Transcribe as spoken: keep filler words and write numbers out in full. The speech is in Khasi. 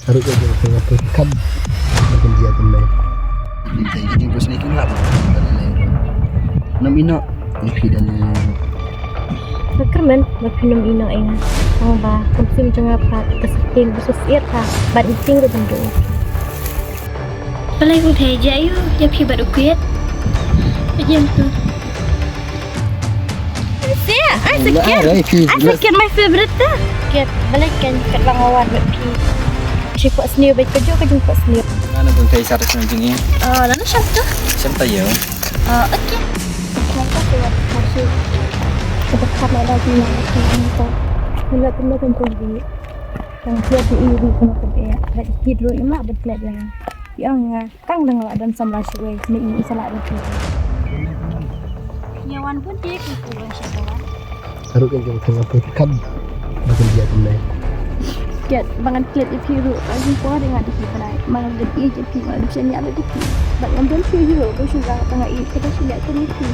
Ruh ka jong ka pyrkhat ba kan jia kumne. Te jingpyrsngew kin lap. Nam ino ïa phi da ne. Ba kyrmen ba phi nam ino ïa nga. Ong ba kum sim jong nga pat ka sting ba sir pat bad ïa ting ruh ban duh. Balei kong Thei, jia aïu ïa phi bad u Kiet? Ïa tu. Sia, ai sa Kiet. Ai sa Kiet, my favorite ta. Kiet, balei kan kat lang awar bad phi. Shi kwah sniew bad ka jong ka jong kwah sniew. Nga na kong Thei sar sniew jing i. Ah, lana shanta. Shanta yo. Ah, okay. Shanta tu wat masih. Kita kat nak dah jing nak sniew tu. Mula tu mula kan jong jing. Kan Kiet di i di kena tu eh. Bad Kiet ru i mak bad Kiet lang. Yang nga. Tang dang la don samla shuwei, me i sa la don. Ïa wan bun te ku ku ba sha ka wan. Ruh ka jong ka pyrkhat ba kan jia kumne. Kiet, ba ngan klet ïa phi ruh, ka jingkwah de nga da phi pynai. Ma nga da ïeit ïa phi, nga da shaniah ïa phi. Bad ngam don phi ruh, ba shu ga tang ïa phi, ka da shaniah ïa phi.